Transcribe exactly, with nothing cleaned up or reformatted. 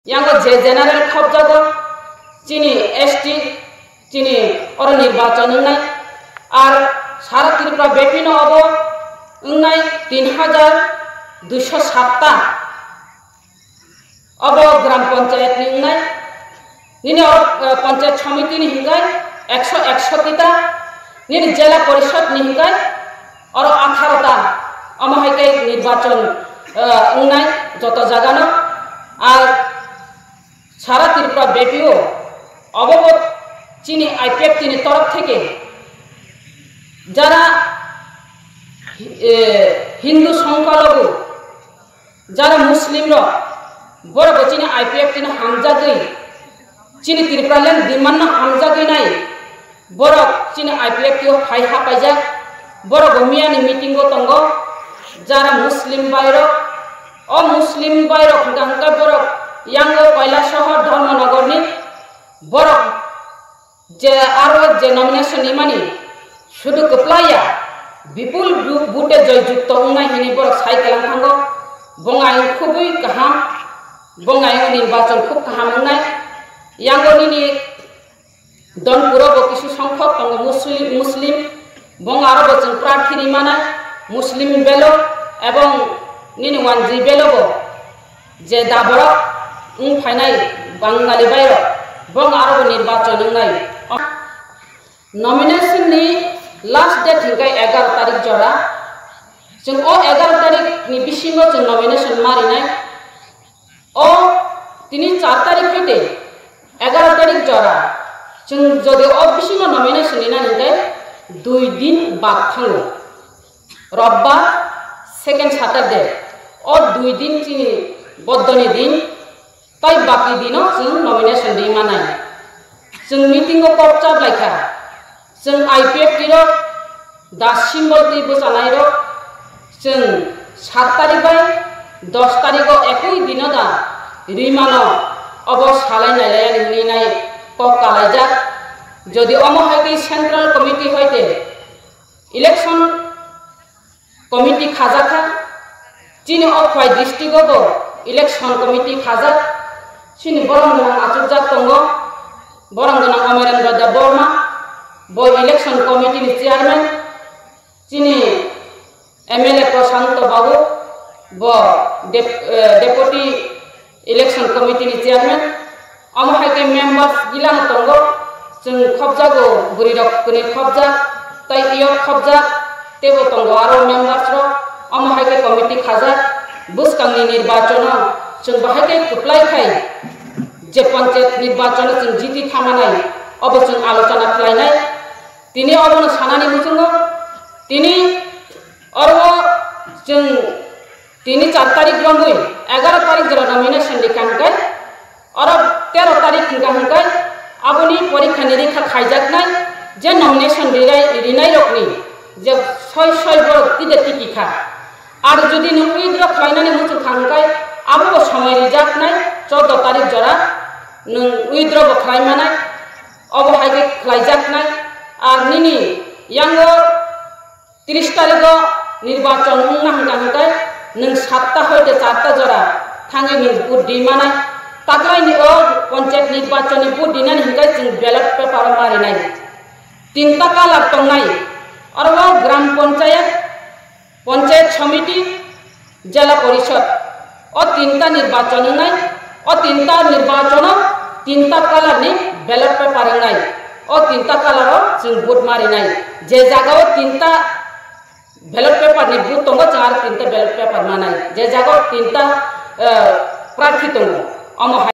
Yango je general khopjago, chini S T, chini oro nirbachon wngnai, ar sara Tripura bepino obo wngnai tin hajar duiso satta. Obo gram panchayat ni wngnai, nini oro, eh, panchayat samiti ni hingkai ekso eksoti ta, nini jela porishod ni hingkai oro atharo ta, omo hai khe nirbachon, eh, wngnai joto jagano. Ar sara Tripura bepio obo bo chini I P F T ni torof theke jara, eh, Hindu Songkhalagu, jara Muslim rok, borok bo chini I P F T no hamjagwi, chini Tripura land demand no hamjagwi nai, borok chini I P F T o phai hapaijak, borok bo miyani meeting o tongo, jara Muslim bai rok, o Muslim bai rok hwnkha hwnkha borok yango Kailasahar Dharmanagar ni borok je aro je nomination rimani sudu kwplai ya, bipul bu-, bute joy jukto wngnai hwnwi borok sai kwlang thango. Bongni ayung khubui kaham, bongni ayung nirbachon khub kaham wngnai. Yango nini Donpuro bo kisu songkhok tongo Muslim, Muslim, bong aro bo chwng prarthi rimana Muslim belo ebong nini wanjwi belo bo. Je da borok wng phainai Bangali bairok, bong aro bo nirbachon wngnai. Nomination ni last date hingkai egaroh tarik jora. Chwng o egaroh tarik ni bisingo chwng nomination ma rinai. O tini char tarik hoite egaroh tarik jora. Chwng jodi o bisingo nomination rina hingkai dui din bad thango. Robbar, second Saturday, o dui din chini boddoni din, tai baki dino chwng nomination ri manai. Chwng meeting o kok chap lai kha, chwng I P F T rok, da symbol twi bwchanai rok, chwng sat tarik bai dos tarik o ekoi dino da ri mano, obo salai nai lai ani hwnwi nai kok kalaijak. Jodi omo hai twi central committee hoite election committee khajak kha. Chini o Khwai district o bo election committee khajak. Chini borok gwnang achukjak tongo, borok gwnang Amarendra Debbarma, bo election committee ni chairman. Chini M L A Prashanto Babu, bo dep-, eh, deputy election committee ni chairman. Omo hai khe members gilano tongo, chwng khopjago, bwrwi rok kwnwi khopjak, tai iyot khopjak, teibo tongo aro members rok. Omo hai khe committee khajak, bwskangni nirbachono chwng bahai khe kwplai khai, je panchayat nirbachono chwng jiti thamanai, obo chwng alochona khlainai. Tini obono sanani muchungo, tini oro chwng tini char tarik romwi egaroh tarik jora nomination rikha hwnkhe, oro tero tarik hwnkha hwnkhe aboni porikha nirikha khaijaknai, je nomination rinai, rinai rokni je soi soi borok tide tiki kha. Ar jodi nwng withdraw khlainani muchung kha hwnkhe, abobo somoi rijaknai chordo tarik jora nwng withdraw bo khlai manai. Obo hai khe khlaijaknai. Ar nini yango tris tarigo nirbachon wngna hwnkha hwnkhe nwng satta hoite charta jora thangwi nwng vote di manai. Taklaini o panchayat nirbachonni vote dinani hwnkhe chwng ballot paper o ma rinai. Tinta colour tongnai. Oro o gram panchayat, panchayat samiti, jela porishod, o tinta nirbachon wngnai. O tinta nirbachono tinta colour ni ballot paper wngnai. O tinta colour o chwng vote ma rinai. Je jaga o tinta ballot paper ni vote tongo, chwng aro tinta ballot paper manai. Je jaga o tinta, eh, prarthi tongo, omo